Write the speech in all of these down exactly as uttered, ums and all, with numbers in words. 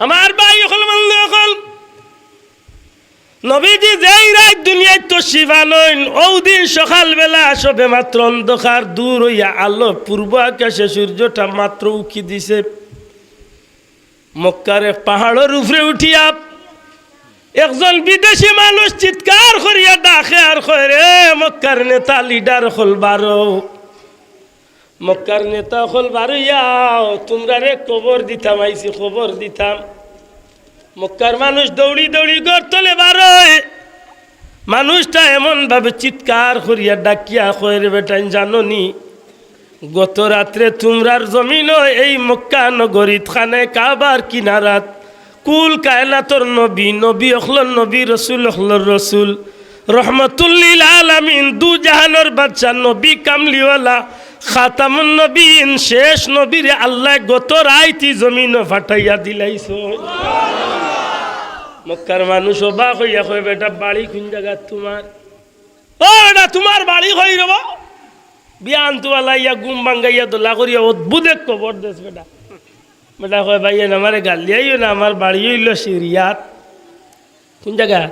আমার ভাই অকল, বন্ধু অকল, নবীজি যেই রাইত দুনিয়াত তশরিফ আনইন, অউ দিন সকালবেলা সবে মাত্র অন্ধকার দূর অইয়া আলো, পূর্ব আকাশে সূর্যটা মাত্র উকি দিছে। মক্কার এক পাহাড়র উপরে উঠিয়া একজন বিদেশি মানুষ চিৎকার করিয়া ডাকে আর কয়, "রে মক্কার নেতা, লিডার অকল বারও, মক্কার নেতা অকল বারইয়াও, তুমরারে খবর দিতাম আইছি, খবর দিতাম।" মক্কার মানুষ দৌড়ি দৌড়ি ঘর তলে বারয়। মানুষটা এমন ভাবে চিৎকার করিয়া ডাকিয়া কয়, "রে বেটাইন, জানো নি, গত রাত্রে তুমরার জমিনো এই মক্কা নগরীত খানে কাবার কিনারাত কুল কায়নাতর নবী, নবী অকলর নবী, রসুল অকলর রসুল, রহমতুল্লিল আলামিন, দু জাহানর বাদশা নবী কামলিওয়ালা, খাতামুন নবীন, শেষ নবীরে আল্লায় গত রাইতি জমিনো ফাটাইয়া দিলাইছইন।" মক্কার মানুষ অবাক অইয়া কয়, "বেটা, বাড়ি কুন জাগাত তুমার? ও বেটা, তুমার বাড়ি কই রে বা?" বিয়ান তুমার লাইয়া ঘুম ভাঙ্গাইয়া দলা করিয়া অদ্ভুত এক খবর দেস বেটা। বেটা কয়, "ভাইয়াইন, আমারে গালিয়াইও না, আমার বাড়ি অইলো সিরিয়াত।" "কুন জাগা?"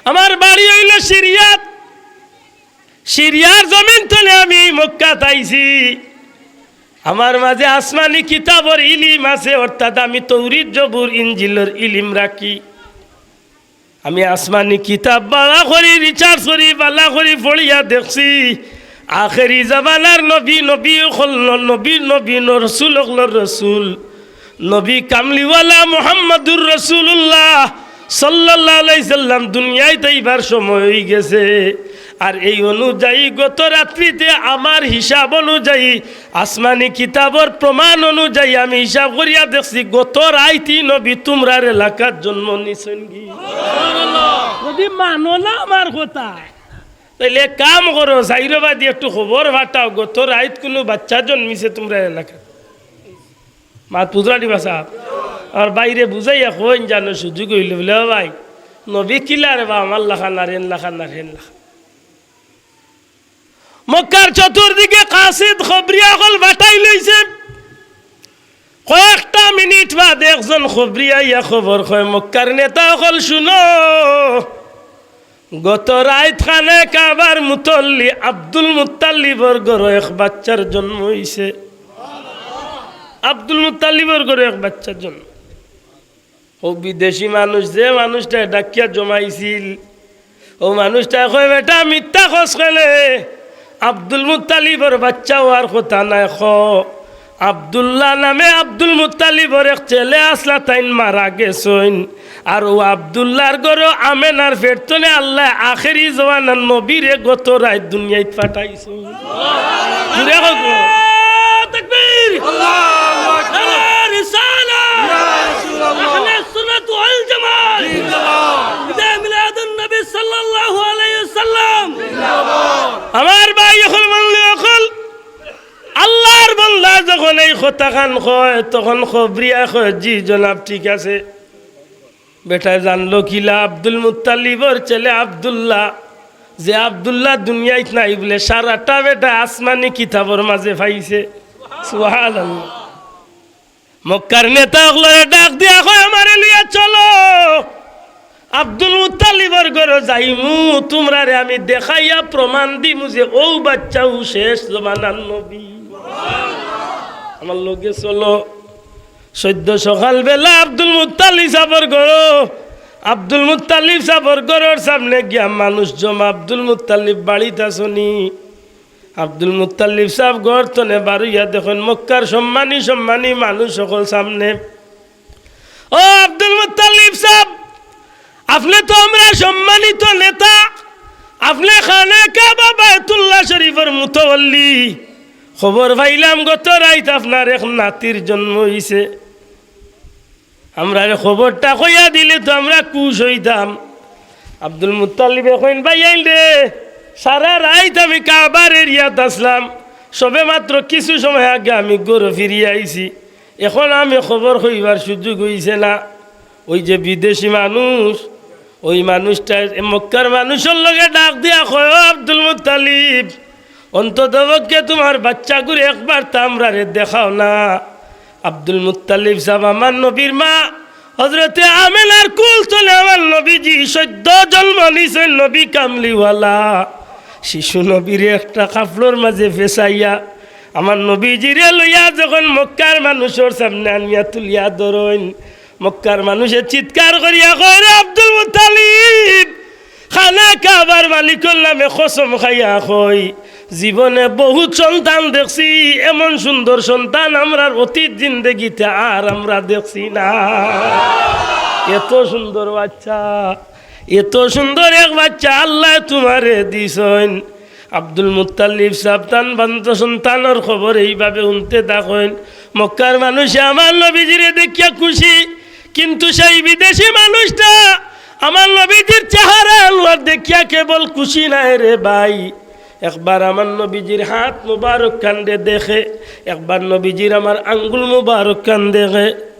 "আমার বাড়ি অইলো সিরিয়াত। সিরিয়ার জমিন তনে আমি মক্কাত আইছি। আমার মাঝে আসমানি কিতাবর ইলিম আছে, অর্থাৎ আমি তৌরিত, জবুর, ইঞ্জিলর ইলিম রাখি। আমি আসমানি কিতাব বালা করি research করি, বালা করি পড়িয়া দেখছি, আখেরি জামানার নবী, নবী অকল, নবীর নবী, রসুল অকলর রসুল, নবী কামলিওয়ালা মুহাম্মাদুর রাসূলুল্লাহ সাল্লাল্লাহু আলাইহি সাল্লাম দুনিয়াত আইবার সময় অইগেছে। আর এই অনুযায়ী গত রাত্রিতে আমার হিসাব অনুযায়ী, আসমানি কিতাবর প্রমাণ অনুযায়ী আমি হিসাব করিয়া দেখছি, গত রাইতি নবী তুমরার এলাকাত জন্ম নিছইনগি।" যদি মানো না আমার কথা, তাইলে এক কাম করো, যাইরবাদি একটু খবর ফাটাও, গত রাইত কুনু বাচ্চা জন্মিছে তুমরার এলাকাত। মাত বুঝরা নি বা সাব? আর ভাইরে বুঝাইয়া কইন, জানো সুযোগ অইলে বুলে, "ও ভাই, নবী কিলা রে বা, আমার লাখা না, রেন লাখা না, রেন লাখা।" মক্কার চতুর্দিকে কাসিদ খবরিয়া অকল ফাটাই লইছে। কয়েকটা মিনিট বাদে একজন খবরিয়া আইয়া খবর কয়, "মক্কার নেতা অকল হুনো, গত রাইত খানে কাবার মুতল্লি আব্দুল মুত্তালিবর ঘরো এক বাচ্চার জন্ম অইছে।" আব্দুল মুত্তালিবর ঘরো এক বাচ্চার জন্ম। অউ বিদেশি মানুষ, যে মানুষটায় ডাকিয়া জমাইছিল, অউ মানুষটায় কয়, "বেটা, মিথ্যা কস কেনে? আব্দুল মুত্তালিবর বাচ্চা অওয়ার কথা নায়, ক। আব্দুল্লাহ নামে আব্দুল মুত্তালিবর এক ছেলে আছলা, তাইন মারা গেছইন। আর অউ আব্দুল্লাহর ঘরো আমেনার পেট তনে আল্লায় আখেরি জমানার নবীরে গত রাইত দুনিয়াত ফাটাইছইন।" জুরে কও। তাকবীর। আল্লাহু আকবার। নারায়ে রিসালাত। ইয়া রাসূলুল্লাহ। আহলে সুন্নাত ওয়াল জামাত। জিন্দাবাদ। ঈদে মিলাদুন নবী সাল্লাল্লাহু আলাইহি ওয়াসাল্লাম। জিন্দাবাদ। আমার ভাই অকল, বন্ধু অকল, আল্লাহর বান্দা যখন এই কথাখান কয়, তখন খবরিয়া কয়, "জি জনাব, ঠিক আছে।" বেটায় জানলো কিলা? আব্দুল মুত্তালিবর ছেলে আব্দুল্লাহ, যে আব্দুল্লাহ দুনিয়াত নাই বুলে, সারাটা বেটা আসমানি কিতাবর মাঝে পাইছে। সুবহানাল্লাহ। মক্কার নেতা অকলরে ডাক দিয়া কয়, "আমারে লইয়া চলো, আব্দুল মুত্তালিবর ঘরো যাইমু, তুমরারে আমি দেখাইয়া প্রমাণ দিমু যে অউ বাচ্চাউ শেষ জমানার নবী। আমার লগে চলো।" সইদ্য সকালবেলা আব্দুল মুত্তালিব সাবর ঘরো, আব্দুল মুত্তালিব সাবর ঘরর সামনে গিয়া মানুষ জমা, "আব্দুল মুত্তালিব বাড়িত আছনি?" আব্দুল মুত্তালিব সাব ঘর তনে বারইয়া দেখইন মক্কার সম্মানী সম্মানী মানুষ অকল সামনে। "ও আব্দুল মুত্তালিব সাব, আপনে তো আমরার সম্মানিত নেতা, আপনে খানে কাবা বায়তুল্লাহ শরীফর মুতাওয়াল্লি। খবর পাইলাম গত রাইত আপনার এক নাতির জন্ম অইছে। আমরারে খবরটা কইয়া দিলে তো আমরা খুশ অইতাম।" আব্দুল মুত্তালিবে কইন, "ভাইয়াইন রে, সারা রাইত আমি কাবার এরিয়াত আছলাম, সবে মাত্র কিছু সময় আগে আমি ঘরো ফিরিয়া আইছি। এখন আমি খবর কইবার সুযোগ অইছে না।" অউ যে বিদেশি মানুষ, অউ মানুষটায় মক্কার মানুষর লগে ডাক দিয়া কয়, "ও আব্দুল মুত্তালিব, অন্ততপক্ষে তুমার বাচ্চাগুরে একবার তা আমরারে দেখাও না।" আব্দুল মুত্তালিব সাব আমার নবীর মা, হযরতে আমেনার কুল তলে আমার নবীজি সদ্য জন্ম নিছইন, নবী কামলিওয়ালা। শিশু নবীরে একটা কাপড়র মাঝে ফেসাইয়া আমার নবীজিরে লইয়া যখন মক্কার মানুষর সামনে আনিয়া তুলিয়া ধরইন, মক্কার মানুষে চিৎকার করিয়া কয়, "রে আব্দুল মুত্তালিব, খানা কাবার মালিকর নামে কসম খাইয়া কই, জীবনে বহুত সন্তান দেখছি, এমন সুন্দর সন্তান আমরার অতীত জিন্দেগিতে আর আমরা দেখছি না। এত সুন্দর বাচ্চা, এত সুন্দর এক বাচ্চা আল্লায় তুমারে দিছইন।" আব্দুল মুত্তালিব সাব তান বান্দা সন্তানর খবর এইভাবে হুনতে থাকইন। মক্কার মানুষে আমার নবীজিরে দেখিয়া খুশি, কিন্তু সেই বিদেশি মানুষটা আমার নবীজির চেহারা আনোয়ার দেখিয়া কেবল খুশি নায় রে ভাই। একবার আমার নবীজির হাত মুবারক খানরে দেখে, একবার নবীজির আমার আঙ্গুল মুবারক খান দেখে,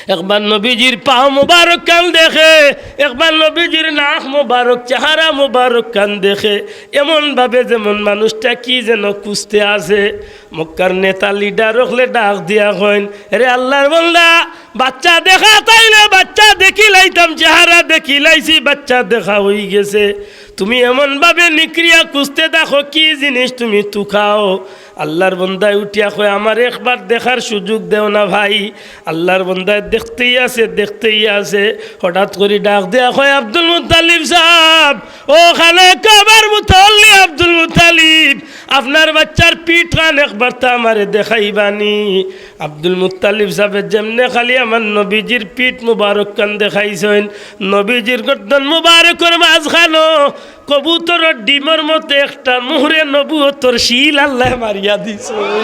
একবার নবীজির পাও মুবারক খান দেখে, একবার নবীজির নাক মুবারক, চেহারা মুবারক খান দেখে, এমন ভাবে যেমন মানুষটা কি যেন খুঁজতে আছে। মক্কার নেতা লিডার অকলে ডাক দিয়া কইন, "রে আল্লার বন্দা, বাচ্চা দেখা তাইলে বাচ্চা দেখিলাইতাম, চেহারা দেখিলাইছি, বাচ্চা দেখা অইগেছে। তুমি এমন ভাবে নিকরিয়া খুঁজতে থাকো, কি জিনিস তুমি তুকাও?" আল্লার বন্দায় উঠিয়া কয়, "আমারে একবার দেখার সুযোগ দেও না ভাই।" আল্লার বন্দায় দেখতেই আছে, দেখতেই আছে। হঠাৎ করি ডাক দিয়া কয়, "আব্দুল মুত্তালিব সাব, ও খানা কাবার মুতাওয়াল্লি আব্দুল মুত্তালিব, আপনার বাচ্চার পিঠ খান একবার তা আমারে দেখাইবানি।" আব্দুল মুত্তালিব সাবে যেমনে খালি আমার নবীজির পিঠ মুবারক খান দেখাইছইন, নবীজির গর্দন মুবারকর মাঝখানো কবুতরর ডিমর মতো একটা মুহরে নবুয়তর সিল আল্লায় মারিয়া দিছইন।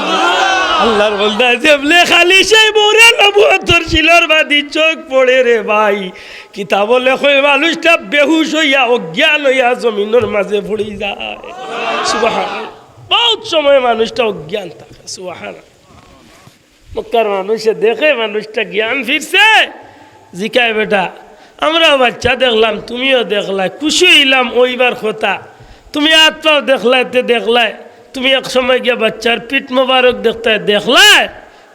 আল্লার বন্দায় যেমনে খালি সেই মুহরে নবুয়তর সিলর বাদি চোখ পড়ে রে ভাই, কিতাবো লেখে মানুষটা বেহুশ অইয়া অজ্ঞান অইয়া জমিনর মাঝে পড়ি যায়। সুবহান। বহুত সময় মানুষটা অজ্ঞান থাকে। সুবহান। মক্কার মানুষে দেখে মানুষটা জ্ঞান ফিরছে, জিকায়, "বেটা, আমরাও বাচ্চা দেখলাম, তুমিও দেখলায়, খুশি অইলাম, অইবার কথা। তুমি আত পাও দেখলায়, তে দেখলায়, তুমি এক সময় গিয়া বাচ্চার পিঠ মোবারক দেখতায়, দেখলায়,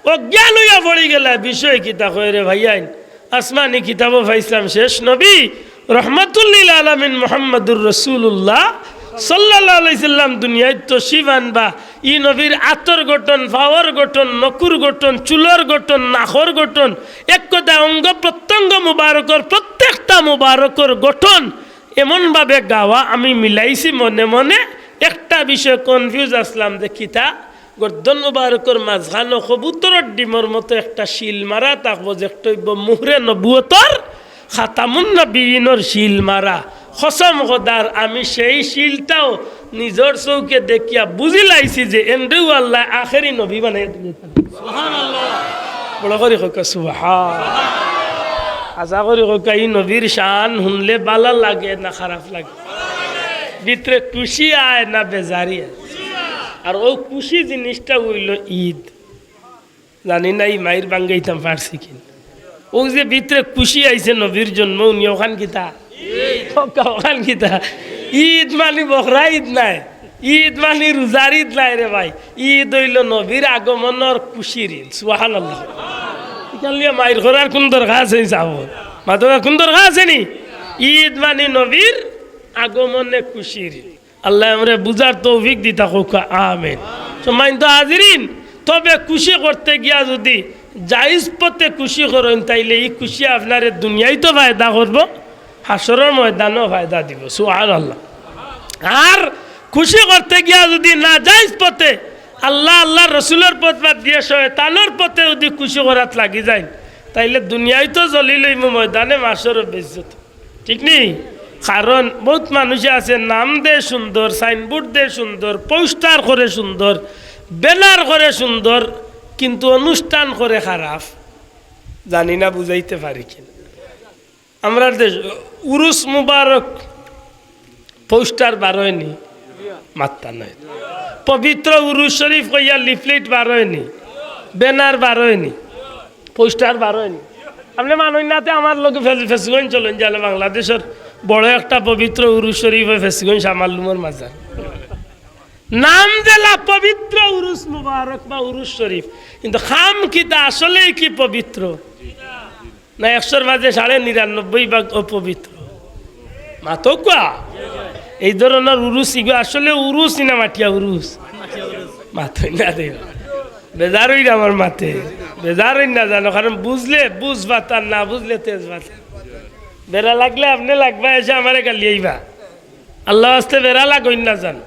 অজ্ঞান অইয়া পড়ি গেলায়, বিষয় কিতা?" কয়, "রে ভাইয়াইন, আসমানি কিতাবো পাইছলাম, শেষ নবী রহমাতুল্লিল আলামিন মুহাম্মাদুর রাসূলুল্লাহ সাল্লাল্লাহু আলাইহি সাল্লাম দুনিয়াত তশরিফ আনবা। ই নবীর আতর গঠন, পাওর গঠন, নকুর গঠন, চুলর গঠন, নাকর গঠন, এক কথায় অঙ্গ প্রত্যঙ্গ মুবারকর, প্রত্যেকটা মুবারকর গঠন এমনভাবে গাওয়া, আমি মিলাইছি মনে মনে। একটা বিষয়ে confuse আছলাম যে কিতা, গর্দন মুবারকর মাঝখানো কবুতরর ডিমর মতো একটা সিল মারা থাকবো, যেটা অইবো মুহরে নবুয়তর, খাতামুন নবীনর সিল মারা। কসম খোদার, আমি সেই সিলটাও নিজর চউখে দেখিয়া বুঝিলাইছি যে এনরেউ আল্লায় আখেরি নবী বানাইয়া দিলে।" বড় করি কউক্কা সুবহান। আশা করি কউক্কা, ই নবীর শান হুনলে ভালা লাগে না খারাপ লাগে? ভিতরে খুশি আয় না বেজারি আয়? আর অউ খুশি জিনিসটা অইলো ঈদ। জানি না ই মাইর ভাঙ্গাইতাম পারছি কিনা। অউ যে ভিতরে খুশি আইছে নবীর জন্ম, হুনি অখান কিতা? কউক্কা, অখান কিতা? ঈদ মানি বকরা ঈদ নায়, ঈদ মানি রোজার ঈদ নায় রে ভাই। ঈদ অইলো নবীর আগমনর খুশির ঈদ। সুবহানাল্লাহ। ইখান লইয়া মাইর করার কুন দরকার আছে নি সাব? মাতবার কুন দরকার আছে নি? ঈদ মানি নবীর আগমনে খুশির ঈদ। আল্লায় আমরারে বুঝার তৌফিক দিতা কউক্কা, আমিন। সম্মানিত হাজিরিন, তবে খুশি করতে গিয়া যুদি জায়েজ পথে খুশি করইন, তাইলে ই খুশি আপনারে দুনিয়াইতো ফায়দা করবো, হাশরর ময়দানো ফায়দা দিবো। সুবহানাল্লাহ। আর খুশি করতে গিয়া যুদি নাজায়েজ পথে, আল্লাহ, আল্লার রসুলর পথ বাদ দিয়া শয়তানর পথে যুদি খুশি করাত লাগি যাইন, তাইলে দুনিয়াইতো জলিল অইমু, ময়দানে মাশরো বেইজ্জত। ঠিক নি? কারণ বউত মানুষে আছে, নাম দে সুন্দর, সাইনবোর্ড দে সুন্দর, পোস্টার করে সুন্দর, ব্যানার করে সুন্দর, কিন্তু অনুষ্ঠান করে খারাপ। জানি না বুঝাইতে পারি কিনা। আমরার দেশ উরুস মুবারক পোস্টার বারয় নি, মাত্তা নাই। পবিত্র উরুস শরীফ কইয়া লিফলেট বারয় নি, ব্যানার বারয় নি, পোস্টার বারয় নি। আপনে মানইন না তে আমার লগে ফেস-, ফেসবুক চলইন, জানে বাংলাদেশর বড় একটা পবিত্র উরুস শরীফ অয় ফেসবুক শামালুমর মাজার। নাম যেলা পবিত্র উরুস মুবারক বা উরুস শরীফ, কিন্তু কাম কিতা আসলেই কি পবিত্র? না, একশোর মাঝে সাড়ে নিরানব্বই ভাগ অপবিত্র। মাতউক্কা? এই ধরনর উরুস ইগু আসলে উরুস নি না মাটিয়া উরুস? মাতইন না দে। বেজার অইরা আমার মাতে। বেজার অইন না জানো, কারণ বুঝলে বুঝবা, তার না বুঝলে তেজ বাতা। বেড়া লাগলে আপনে লাগবা, এসে আমারে গালি আইবা। আল্লার ওয়াস্তে বেড়া লাগইন না জানো।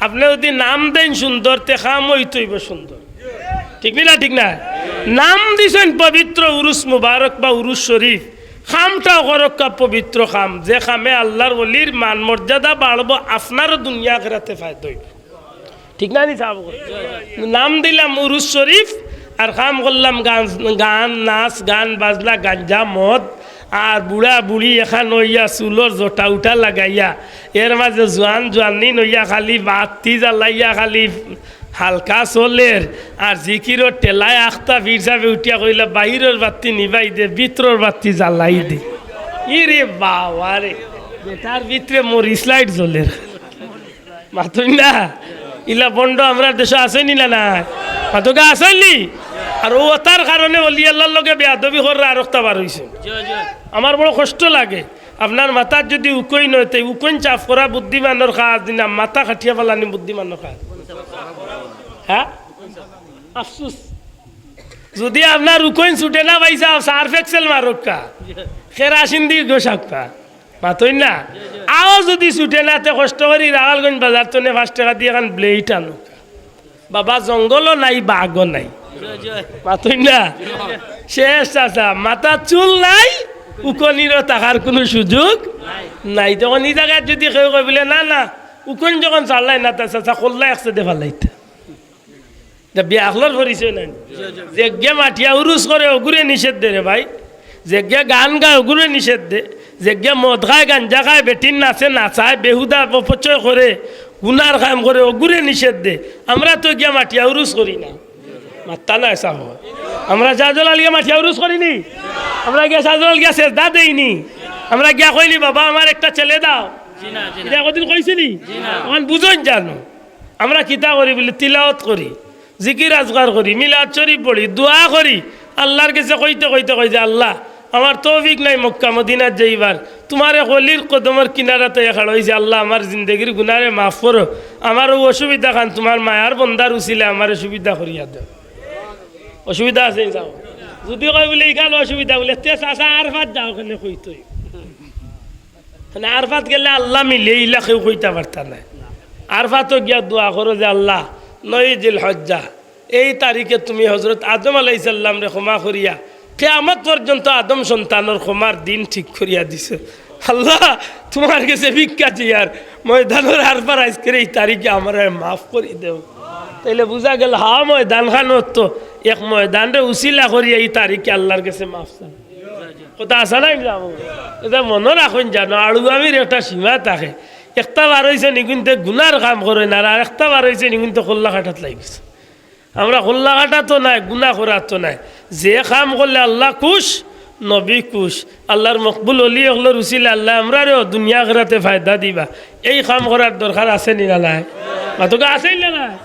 আপনে যুদি নাম দেইন সুন্দর, তে কাম অইতো অইবো সুন্দর। ঠিক নি না? ঠিক না? নাম দিছইন পবিত্র উরুস মুবারক বা উরুস শরীফ, কামটাও করউক্কা পবিত্র কাম, যে কামে আল্লার ওলির মান মর্যাদা বাড়বো, আপনারও দুনিয়া আখেরাতে ফায়দা অইবো। ঠিক না নি সাব? নাম দিলাম উরুস শরীফ, আর কাম করলাম গান, গান, নাচ, গান, বাজনা, গাঞ্জা, মদ, আর বুড়া বুড়ি এখান অইয়া চুলর জটা উটা লাগাইয়া, এর মাঝে জোয়ান জোয়ানিন অইয়া খালি বাত্তি জ্বালাইয়া খালি হালকা চলের, আর জিকিরর ঠেলায় আখতা পীর সাবে উঠিয়া কইলা, "বাইরর বাত্তি নিবাই দে, ভিতরর বাত্তি জ্বালাই দে।" ইরে বাবা রে, বেটার ভিতরে মরিচ লাইট জ্বলের। মাতইন না? ইলা ভন্ড আমরার দেশো আছে নি না নাই? মাতউক্কা আছে নি? আর অউ অতার কারণে অলি আল্লার লগে বেয়াদবি কররা আরোকটা বার অইছে। আমার বড় কষ্ট লাগে। আপনার মাথাত যুদি উকইন অয়, তে উকইন সাফ করা বুদ্ধিমানর কাজ নি না, মাথা কাটিয়া ফালানি বুদ্ধিমানর কাজ। হ্যাঁ? আফসুস। যুদি আপনার উকইন ছুটে না পাইছা, সার্ফ এক্সেল মারউক্কা। কেরাসিন দি ঘষাউক্কা। মাতইন না? আও যুদি ছুটে না, তে কষ্ট করি রাখালগঞ্জ বাজার তনে পাঁচ টেকা দি এখান ব্লেড আনউক্কা। বাবা, জঙ্গলও নাই, বাঘও নাই। মাতইন না? শেষ চাচা, মাথাত চুল নাই, উকনিরও থাকার কুনু সুযোগ নাই। তখন ই জাগাত যুদি কেউ কয় বুলে, "না, না, উকন যখন ছাড়লাই না, তা চাচা কল্লা একসাথে ফালাইতা।" ইটা বেআক্কলর পরিচয় নায় নি? যেগিয়ে মাটিয়া উরুস করে, অগুরে নিষেধ দে রে ভাই। যেগিয়ে গান গায়, অগুরে নিষেধ দে। যেগিয়ে মদ খায়, গাঞ্জা খায়, বেটিন নাচে, নাচায়, বেহুদা অপচয় করে, গুনার কাম করে, অগুরে নিষেধ দে। আমরা তো গিয়া মাটিয়া উরুস করি না। মাত্তা নায় সাব। আমরা শাহজালাল গিয়া মাটিয়া উরুস করি নি? আমরা গিয়া শাহজালাল গিয়া সেজদা দেই নি? আমরা গিয়া কই নি, "বাবা, আমার একটা ছেলে দাও"? জি না, জি না। ইটা কদিন কইছি নি? জি না। অখন বুঝইন জানো। আমরা কিতা করি বুলে তিলাওত করি, জিকির আজকার করি, মিলাদ শরীফ পড়ি, দোয়া করি, আল্লার গেছে কইতে কইতে কই যে, "আল্লা, আমার তৌফিক নাই মক্কা মদিনাত যাইবার, তুমার এক ওলির কদমর কিনারাত আইয়া খাড়া অইছি, আল্লা, আমার জিন্দেগির গুনারে মাফ করো, আমার অউ অসুবিধাখান তুমার মায়ার বন্দার উছিলায় আমারে সুবিধা করিয়া দেও।" অসুবিধা আছে নি সাব? যুদি কয় বুলে, "ইখান অসুবিধা" বুলে, "তে চাচা আরফাত যাও, কেনে কইতই।" মানে আরফাত গেলে আল্লা মিলে, ইলা কেউ কইতা পারতা নায়। আরফাতো গিয়া দোয়া করো যে, "আল্লা, নয় জিলহজ্জা, এই তারিখে তুমি হজরত আদম আলাইহিস সালামরে ক্ষমা করিয়া কিয়ামত পর্যন্ত আদম সন্তানর ক্ষমার দিন ঠিক করিয়া দিছো। আল্লা, তুমার গেছে ভিক্ষা চাইয়ার, ময়দানর আরফার আইজকের এই তারিখে আমারে মাফ করি দেও।" তাইলে বুঝা গেল, হা, ময়দানখানো তো এক ময়দানরে উছিলা করিয়া ই তারিখে আল্লার গেছে মাফ চাও। কথা আছে না, ইমরান? ইটা মনো রাখইন জানো, আড়ুয়ামির একটা সীমা থাকে। একটা বার অইছে নি কিন্তু গুনার কাম করইন, আর আরেকটা বার অইছে নি কিন্তু কল্লা কাটাত লাগি গেছে। আমরা কল্লা কাটাত নায়, গুনা করাত নায়। যে কাম করলে আল্লা খুশ, নবী খুশ, আল্লার মকবুল অলি অকলর উছিলায় আল্লায় আমরারেও দুনিয়া আখেরাতে ফায়দা দিবা। এই কাম করার দরকার আছে নি না নাই? মাতউক্কা আছে নি না নাই?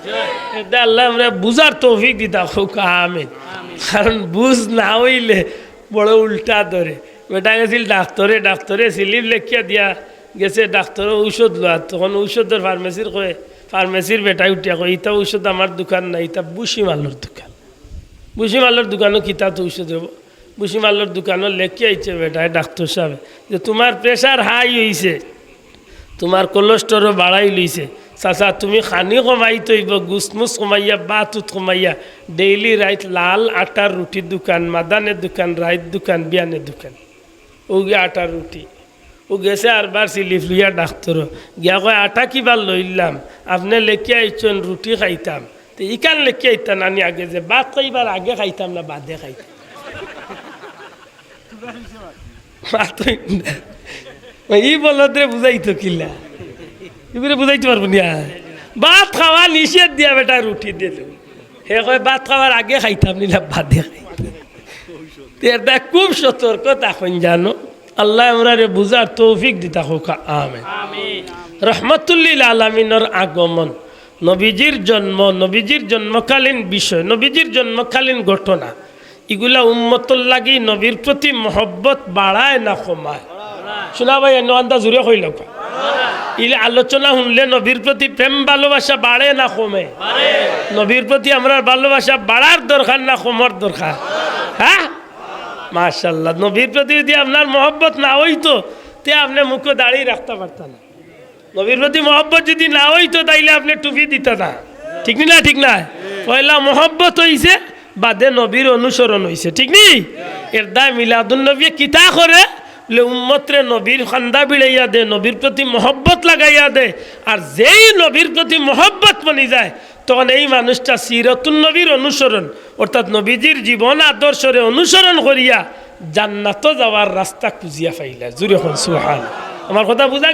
এতে আল্লায় আমরারে বুঝার তৌফিক দিতা কউক্কা, আমিন। কারণ বুঝ না অইলে বড় উল্টা ধরে। বেটা গেছিল ডাক্তরে, ডাক্তরে স্লিপ লেখিয়া দিয়া গেছে ডাক্তরর ঔষধ লওয়াত। তখন ঔষধর ফার্মেসির কয়, ফার্মেসির বেটায় উঠিয়া কয়, "ইতা ঔষধ আমার দোকান নায়, ইতা ভুসি মালর দোকান।" ভুসি মালর দোকানো কিতা তো ঔষধ অইবো? ভুসি মালর দোকানো লেখিয়া আইছে বেটায়, ডাক্তর সাবে, যে, "তুমার প্রেশার হাই অইছে, তুমার কোলেস্টেরল বাড়াই লইছে। চাচা, তুমি খানি কমাইতে অইবো, গুসমুস কমাইয়া, ভাত উত কমাইয়া, ডেইলি রাইত লাল আটার রুটির দোকান, মাদানে দোকান, রাইত দোকান, বিয়ানে দোকান।" অউ গিয়া আটার রুটি। অউ গেছে আরবার স্লিপ লইয়া ডাক্তরো। গিয়া কয়, "আটা কিবার লইলাম? আপনে লেখিয়া আইছইন রুটি খাইতাম। তে ইখান লেখিয়া আইতা না নি আগে যে ভাত খাইবার আগে খাইতাম না বাদে খাইতাম?" মাতইন না। ই বলদরে বুঝাইতো কিলা? ইগুরে বুঝাইতে পারবো নি আর? ভাত খাওয়া নিষেধ দিয়া বেটায় রুটি দিল। হে কয়, "ভাত খাওয়ার আগে খাইতাম নি না বাদে খাইতাম?" তে এর দ্বারা খুব সতর্ক থাকইন জানো। আল্লায় আমরারে বুঝার তৌফিক দিতা কউক্কা, আমিন। রহমাতুল্লিল আলামিনর আগমন। নবীজির জন্ম, নবীজির জন্মকালীন বিষয়, নবীজির জন্মকালীন ঘটনা, ইগুলা উম্মতর লাগি নবীর প্রতি মহব্বত বাড়ায় না কমায়? শোনা ভাই, এনো আন্দা জুরে কইল। ইলে আলোচনা হুনলে নবীর প্রতি প্রেম ভালোবাসা বাড়ে না কমে? নবীর প্রতি আমরার ভালোবাসা বাড়ার দরকার না কমর দরকার? হ্যাঁ, মাশাআল্লাহ। নবীর প্রতি যদি আপনার মহব্বত না অইতো, তে আপনে মুখো দাড়ি রাখতা পারতা না। নবীর প্রতি মহব্বত যদি না অইতো, তাইলে আপনে টুপি দিতা না। ঠিক নি না? ঠিক না? পয়লা মহব্বত অইছে, বাদে নবীর অনুসরণ অইছে। ঠিক নি? এর দায় মিলাদুন নবী কিতা করে? বলে, উম্মতরে নবীর কান্দা ভিড়াইয়া দে, নবীর প্রতি মহব্বত লাগাইয়া দে। আর যেই নবীর প্রতি মহব্বত বনি যায়, তখন এই মানুষটা সিরাতুন নবীর অনুসরণ, অর্থাৎ নবীজির জীবন আদর্শরে অনুসরণ করিয়া জান্নাতো যাওয়ার রাস্তা খুঁজিয়া পাইলা। জুরে কইন সুবহান। আমার কথা বুঝা